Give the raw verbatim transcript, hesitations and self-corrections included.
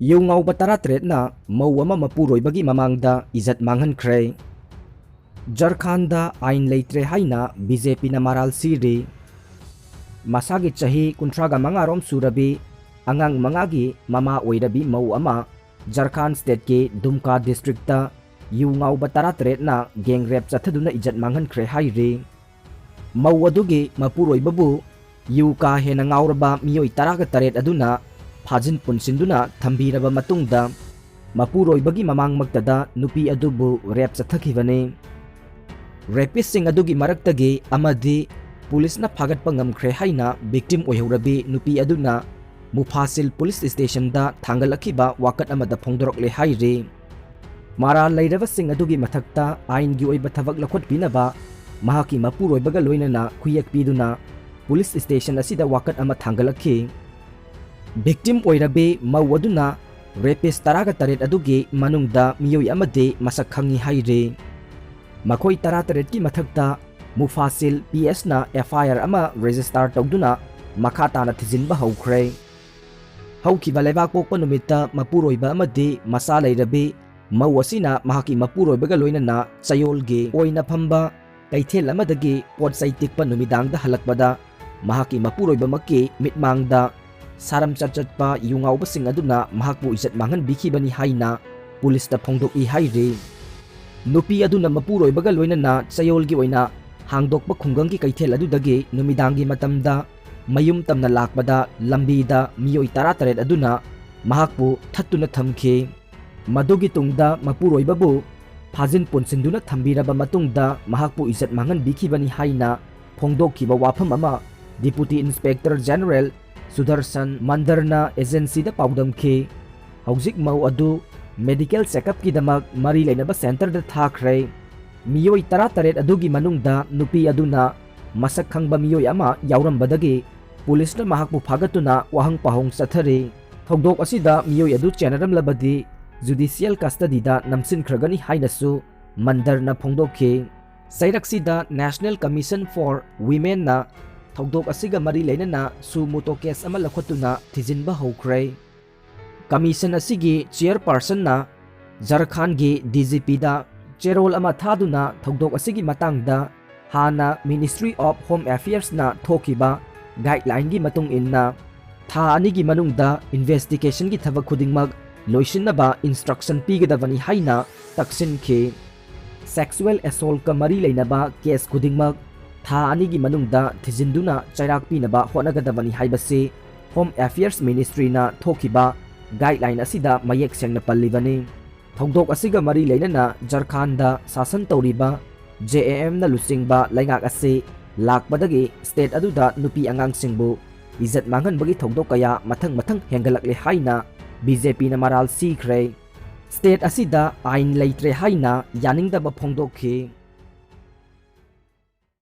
U ꯉꯥꯎꯕ ꯇꯔꯥꯇꯔꯦꯠꯅ ꯃꯧ ꯑꯃ ꯃꯄꯨꯔꯣꯏꯕꯒꯤ ꯃꯃꯥꯡꯗ ꯏꯖꯠ ꯃꯥꯡꯍꯟꯈ꯭ꯔꯦ꯫ ꯖꯔꯈꯥꯟꯗ ꯑꯥꯏꯟ ꯂꯩꯇ꯭ꯔꯦ ꯍꯥꯏꯅ ꯕꯤ ꯖꯦ ꯄꯤꯅ ꯃꯔꯥꯜ ꯁꯤꯔꯤ꯫ ꯃꯁꯥꯒꯤ ꯆꯍꯤ ꯀꯨꯟꯊ꯭ꯔꯥꯒ ꯃꯉꯥꯔꯣꯝ ꯁꯨꯔꯕꯤ, ꯑꯉꯥꯡ ꯃꯉꯥꯒꯤ ꯃꯃꯥ ꯑꯣꯏꯔꯕꯤ ꯃꯧ ꯑꯃ ꯖꯔꯈꯥꯟ ꯁ꯭ꯇꯦꯠꯀꯤ ꯗꯨꯝꯀꯥ ꯗꯤꯁꯇ꯭ꯔꯤꯛꯇ ꯌꯨ ꯉꯥꯎꯕ ꯇꯔꯥꯇꯔꯦꯠꯅ ꯒꯦꯡ ꯔꯦꯞ ꯆꯠꯊꯗꯨꯅ ꯏꯖꯠ ꯃꯥꯡꯍꯟꯈ꯭ꯔꯦ ꯍꯥꯏꯔꯤ꯫ ꯃꯧ ꯑꯗꯨꯒꯤ ꯃꯄꯨꯔꯣꯏꯕꯕꯨ ꯌꯨ ꯀꯥ ꯍꯦꯟꯅ ꯉꯥꯎꯔꯕ ꯃꯤꯑꯣꯏ ꯇꯔꯥꯒ ꯇꯔꯦꯠ ꯑꯗꯨꯅ ꯐꯥꯖꯤꯟ ꯄꯨꯟꯁꯤꯟꯗꯨꯅ ꯊꯝꯕꯤꯔꯕ ꯃꯇꯨꯡꯗ, ꯃꯄꯨꯔꯣꯏꯕꯒꯤ ꯃꯃꯥꯡꯃꯛꯇꯗ ꯅꯨꯄꯤ ꯑꯗꯨꯕꯨ ꯔꯦꯞ ꯆꯠꯊꯈꯤꯕꯅꯤ꯫ ꯔꯦꯄꯤꯁꯁꯤꯡ ꯑꯗꯨꯒꯤ ꯃꯔꯛꯇꯒꯤ ꯑꯃꯗꯤ ꯄꯨꯂꯤꯁꯅ ꯐꯥꯒꯠꯄ ꯉꯝꯈ꯭ꯔꯦ ꯍꯥꯏꯅ ꯚꯤꯛꯇꯤꯝ ꯑꯣꯏꯍꯧꯔꯕꯤ ꯅꯨꯄꯤ ꯑꯗꯨꯅ ꯃꯨꯐꯥꯁꯤꯜ ꯄꯨꯂꯤꯁ ꯁ꯭ꯇꯦꯁꯟꯗ ꯊꯥꯡꯒꯠꯂꯛꯈꯤꯕ ꯋꯥꯀꯠ ꯑꯃꯗ ꯐꯣꯡꯗꯣꯔꯛꯂꯦ ꯍꯥꯏꯔꯤ꯫ ꯃꯔꯥꯜ ꯂꯩꯔꯕꯁꯤꯡ ꯑꯗꯨꯒꯤ ꯃꯊꯛꯇ ꯑꯥꯏꯟꯒꯤ ꯑꯣꯏꯕ ꯊꯕꯛ ꯂꯧꯈꯠꯄꯤꯅꯕ ꯃꯍꯥꯛꯀꯤ ꯃꯄꯨꯔꯣꯏꯕꯒ ꯂꯣꯏꯅꯅ ꯈꯨꯌꯦꯛ ꯄꯤꯗꯨꯅ ꯄꯨꯂꯤꯁ ꯁ꯭ꯇꯦꯁꯟ ꯑꯁꯤꯗ ꯋꯥꯀꯠ ꯑꯃ ꯊꯥꯡꯒꯠꯂꯛꯈꯤ꯫ ꯚꯤꯛꯇꯤꯝ ꯑꯣꯏꯔꯕꯤ ꯃꯧ ꯑꯗꯨꯅ ꯔꯦꯄꯤꯁ ꯇꯔꯥꯒ ꯇꯔꯦꯠ ꯑꯗꯨꯒꯤ ꯃꯅꯨꯡꯗ ꯃꯤꯑꯣꯏ ꯑꯃꯗꯤ ꯃꯁꯛ ꯈꯪꯉꯤ ꯍꯥꯏꯔꯤ꯫ ꯃꯈꯣꯏ ꯇꯔꯥꯇꯔꯦꯠꯀꯤ ꯃꯊꯛꯇ ꯃꯨꯐꯥꯁꯤꯜ ꯄꯤ ꯑꯦꯁꯅ ꯑꯦꯐ ꯑꯥꯏ ꯑꯥꯔ ꯑꯃ ꯔꯦꯖꯤꯁꯇꯥꯔ ꯇꯧꯗꯨꯅ ꯃꯈꯥ ꯇꯥꯅ ꯊꯤꯖꯤꯟꯕ ꯍꯧꯈ꯭ꯔꯦ꯫ ꯍꯧꯈꯤꯕ ꯂꯩꯕꯥꯛꯄꯣꯛꯄ ꯅꯨꯃꯤꯠꯇ ꯃꯄꯨꯔꯣꯏꯕ ꯑꯃꯗꯤ ꯃꯆꯥ ꯂꯩꯔꯕꯤ ꯃꯧ ꯑꯁꯤꯅ ꯃꯍꯥꯛꯀꯤ ꯃꯄꯨꯔꯣꯏꯕꯒ ꯂꯣꯏꯅꯅ ꯆꯌꯣꯜꯒꯤ ꯑꯣꯏꯅ ꯐꯝꯕ ꯀꯩꯊꯦꯜ ꯑꯃꯗꯒꯤ ꯄꯣꯠ ꯆꯩ ꯇꯤꯛꯄ ꯅꯨꯃꯤꯗꯥꯡꯗ ꯍꯜꯂꯛꯄꯗ ꯃꯍꯥꯛꯀꯤ ꯃꯄꯨꯔꯣꯏꯕꯃꯛꯀꯤ ꯃꯤꯠꯃꯥꯡꯗ ꯁꯥꯔꯝꯆꯠ ꯆꯠꯄ ꯌꯨ ꯉꯥꯎꯕꯁꯤꯡ ꯑꯗꯨꯅ ꯃꯍꯥꯛꯄꯨ ꯏꯖꯠ ꯃꯥꯡꯍꯟꯕꯤꯈꯤꯕꯅꯤ ꯍꯥꯏꯅ ꯄꯨꯂꯤꯁꯇ ꯐꯣꯡꯗꯣꯛꯏ ꯍꯥꯏꯔꯤ꯫ ꯅꯨꯄꯤ ꯑꯗꯨꯅ ꯃꯄꯨꯔꯣꯏꯕꯒ ꯂꯣꯏꯅꯅ ꯆꯌꯣꯜꯒꯤ ꯑꯣꯏꯅ ꯍꯥꯡꯗꯣꯛꯄ ꯈꯨꯡꯒꯪꯒꯤ ꯀꯩꯊꯦꯜ ꯑꯗꯨꯗꯒꯤ ꯅꯨꯃꯤꯗꯥꯡꯒꯤ ꯃꯇꯝꯗ ꯃꯌꯨꯝ ꯇꯝꯅ ꯂꯥꯛꯄꯗ ꯂꯝꯕꯤꯗ ꯃꯤꯑꯣꯏ ꯇꯔꯥꯇꯔꯦꯠ ꯑꯗꯨꯅ ꯃꯍꯥꯛꯄꯨ ꯊꯠꯇꯨꯅ ꯊꯝꯈꯤ꯫ ꯃꯗꯨꯒꯤ ꯇꯨꯡꯗ ꯃꯄꯨꯔꯣꯏꯕꯕꯨ ꯐꯥꯖꯤꯟ ꯄꯨꯟꯁꯤꯟꯗꯨꯅ ꯊꯝꯕꯤꯔꯕ ꯃꯇꯨꯡꯗ ꯃꯍꯥꯛꯄꯨ ꯏꯖꯠ ꯃꯥꯡꯍꯟꯕꯤꯈꯤꯕꯅꯤ ꯍꯥꯏꯅ ꯐꯣꯡꯗꯣꯛꯈꯤꯕ ꯋꯥꯐꯝ ꯑꯃ ꯗꯤꯄꯨꯇꯤ ꯏꯟꯁꯄꯦꯛꯇꯔ ꯖꯦꯅꯔꯦꯜ ꯁꯨꯗꯔꯁꯟ ꯃꯟꯗꯔꯅ ꯑꯦꯖꯦꯟꯁꯤꯗ ꯄꯥꯎꯗꯝꯈꯤ꯫ ꯍꯧꯖꯤꯛ ꯃꯧ ꯑꯗꯨ ꯃꯦꯗꯤꯀꯦꯜ ꯆꯦꯀꯞꯀꯤꯗꯃꯛ ꯃꯔꯤ ꯂꯩꯅꯕ ꯁꯦꯟꯇꯔꯗ ꯊꯥꯈ꯭ꯔꯦ꯫ ꯃꯤꯑꯣꯏ ꯇꯔꯥꯇꯔꯦꯠ ꯑꯗꯨꯒꯤ ꯃꯅꯨꯡꯗ ꯅꯨꯄꯤ ꯑꯗꯨꯅ ꯃꯁꯛ ꯈꯪꯕ ꯃꯤꯑꯣꯏ ꯑꯃ ꯌꯥꯎꯔꯝꯕꯗꯒꯤ ꯄꯨꯂꯤꯁꯅ ꯃꯍꯥꯛꯄꯨ ꯐꯥꯒꯠꯇꯨꯅ ꯋꯥꯍꯪ ꯄꯥꯎꯍꯪ ꯆꯠꯊꯔꯤ꯫ ꯊꯧꯗꯣꯛ ꯑꯁꯤꯗ ꯃꯤꯑꯣꯏ ꯑꯗꯨ ꯆꯦꯟꯅꯔꯝꯂꯕꯗꯤ ꯖꯨꯗꯤꯁꯤꯌꯦꯜ ꯀꯁꯇꯗꯤꯗ ꯅꯝꯁꯤꯟꯈ꯭ꯔꯒꯅꯤ ꯍꯥꯏꯅꯁꯨ ꯃꯟꯗꯔꯅ ꯐꯣꯡꯗꯣꯛꯈꯤ꯫ ꯆꯩꯔꯛꯁꯤꯗ National Commission for Womenꯅ ꯊꯧꯗꯣꯛ ꯑꯁꯤꯒ ꯃꯔꯤ ꯂꯩꯅꯅ ꯁꯨ ꯃꯣꯇꯣ ꯀꯦꯁ ꯑꯃ ꯂꯧꯈꯠꯇꯨꯅ ꯊꯤꯖꯤꯟꯕ ꯍꯧꯈ꯭ꯔꯦ꯫ Commission ꯑꯁꯤꯒꯤ chairpersonꯅ ꯖꯔꯈꯥꯟꯒꯤ D G Pꯗ ꯆꯦꯔꯣꯜ ꯑꯃ ꯊꯥꯗꯨꯅ ꯊꯧꯗꯣꯛ ꯑꯁꯤꯒꯤ ꯃꯇꯥꯡꯗ ꯍꯥꯟꯅ Ministry of Home Affairsꯅ ꯊꯣꯛꯈꯤꯕ guidelineꯒꯤ ꯃꯇꯨꯡ ꯏꯟꯅ ꯊꯥ ꯑꯅꯤꯒꯤ ꯃꯅꯨꯡꯗ investigationꯒꯤ ꯊꯕꯛ ꯈꯨꯗꯤꯡꯃꯛ ꯂꯣꯏꯁꯤꯟꯅꯕ instruction ꯄꯤꯒꯗꯕꯅꯤ ꯍꯥꯏꯅ ꯇꯛꯁꯤꯟꯈꯤ꯫ Sexual assaultꯀ ꯃꯔꯤ ꯂꯩꯅꯕ case ꯈꯨꯗꯤꯡꯃꯛ ꯊꯥ ꯑꯅꯤꯒꯤ ꯃꯅꯨꯡꯗ ꯊꯤꯖꯤꯟꯗꯨꯅ ꯆꯩꯔꯥꯛ ꯄꯤꯅꯕ ꯍꯣꯠꯅꯒꯗꯕꯅꯤ ꯍꯥꯏꯕꯁꯤ Home Affairs Ministryꯅ ꯊꯣꯛꯈꯤꯕ guideline ꯑꯁꯤꯗ ꯃꯌꯦꯛ ꯁꯦꯡꯅ ꯄꯜꯂꯤꯕꯅꯤ꯫ ꯊꯧꯗꯣꯛ ꯑꯁꯤꯒ ꯃꯔꯤ ꯂꯩꯅꯅ ꯖꯔꯈꯥꯟꯗ ꯁꯥꯁꯟ ꯇꯧꯔꯤꯕ JAMꯅ ꯂꯨꯆꯤꯡꯕ ꯂꯩꯉꯥꯛ ꯑꯁꯤ ꯂꯥꯛꯄꯗꯒꯤ state ꯑꯗꯨꯗ ꯅꯨꯄꯤ ꯑꯉꯥꯡꯁꯤꯡꯕꯨ ꯏꯖꯠ ꯃꯥꯡꯍꯟꯕꯒꯤ ꯊꯧꯗꯣꯛ ꯀꯌꯥ ꯃꯊꯪ ꯃꯊꯪ ꯍꯦꯟꯒꯠꯂꯛꯂꯦ ꯍꯥꯏꯅ BJPꯅ ꯃꯔꯥꯜ ꯁꯤꯈ꯭ꯔꯦ꯫ State ꯑꯁꯤꯗ ꯑꯥꯏꯟ ꯂꯩꯇ꯭ꯔꯦ ꯍꯥꯏꯅ ꯌꯥꯅꯤꯡꯗꯕ ꯐꯣꯡꯗꯣꯛꯈꯤ꯫